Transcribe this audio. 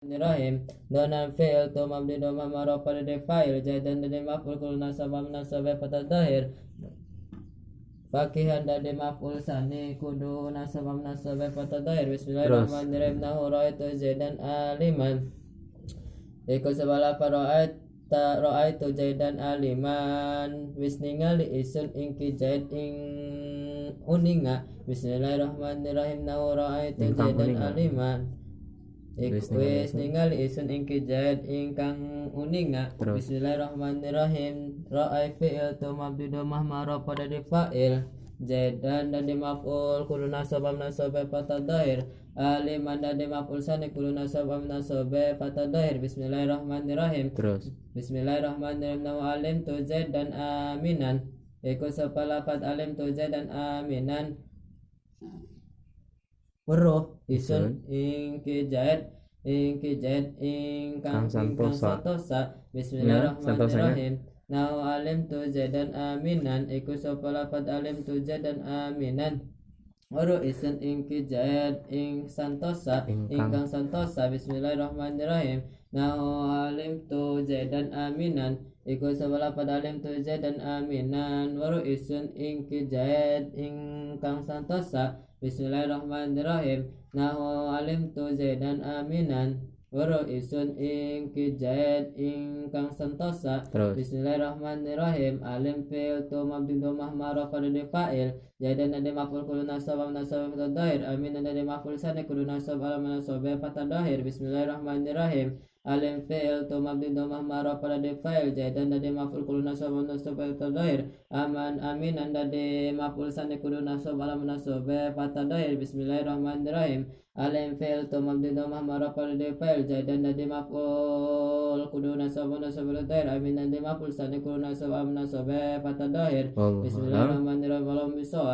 Bismillahirrahmanirrahim. Dona fi'il tu mabni doma marofa dari fa'il jaidan dari maf'ul kudu nasab nasab pada dahir. Fakihan dari maf'ul sani kudu nasab nasab pada dahir. Bismillahirrahmanirrahim. Nahu ra'aitu zaidan aliman. Iku sebelah ra'aita ra'aitu zaidan aliman. Wis ningali isun ing ki zaid ing uninga. Bismillahirrahmanirrahim. Nahu ra'aitu Ingkang zaidan uninga. Aliman. Wis Wis ningali wis ningali isun ing ki zaid ingkang uninga. Terus. Bismillahirrahmanirrahim. Ra'ai fi'il tu mabni dhammah marofa dari fa'il. Zaidan dan di maf'ul kudu nasab nasab pada dahir. Aliman dan di maf'ul sani kudu nasab nasab pada dahir. Bismillahirrahmanirrahim. Terus. Bismillahirrahmanirrahim. Nawa alim tu zaidan aminan. Iku sepalapat alim tu zaidan aminan. Weruh isun ing ki zaid ing ki zaid ingkang Kang santosa. Santosa. Ya, santosanya. Bismillahirrahmanirrahim. Nahu alim tu zaidan aminan iku sapa lafad alim tu zaidan aminan. Weruh isun ing ki zaid ing santosa. Ingkang. Ingkang santosa. Bismillahirrahmanirrahim. Nahu alim tu zaidan aminan iku sapa lafad alim tu zaidan aminan. Weruh isun ing ki zaid ingkang santosa. Bismillahirrahmanirrahim. Nahu alim tu zaidan aminan. Weruh isun ing ki zaid ingkang santosa. Terus. Bismillahirrahmanirrahim. Alim fi'il tu mabni dhammah marofa dari fa'il. Zaidan dari maf'ul kudu nasab nasab pada dahir. Aminan dari maf'ul sani kudu nasab alam nasab pada dahir. Bismillahirrahmanirrahim. Alim fi'il tu mabni dhammah marofa dari fa'il. Zaidan dari maf'ul kudu nasab nasab pada dahir. Aman aminan dari maf'ul sani kudu nasab alam nasab pada dahir. Bismillahirrahmanirrahim. Alim fi'il tu mabni dhammah marofa dari fa'il. Zaidan dari maf'ul kudu nasab nasab pada dahir. Aminan dari maf'ul sani kudu nasab alam nasab pada dahir. Wallahu a'lam. Bismillahirrahmanirrahim. Wallahu bisawab.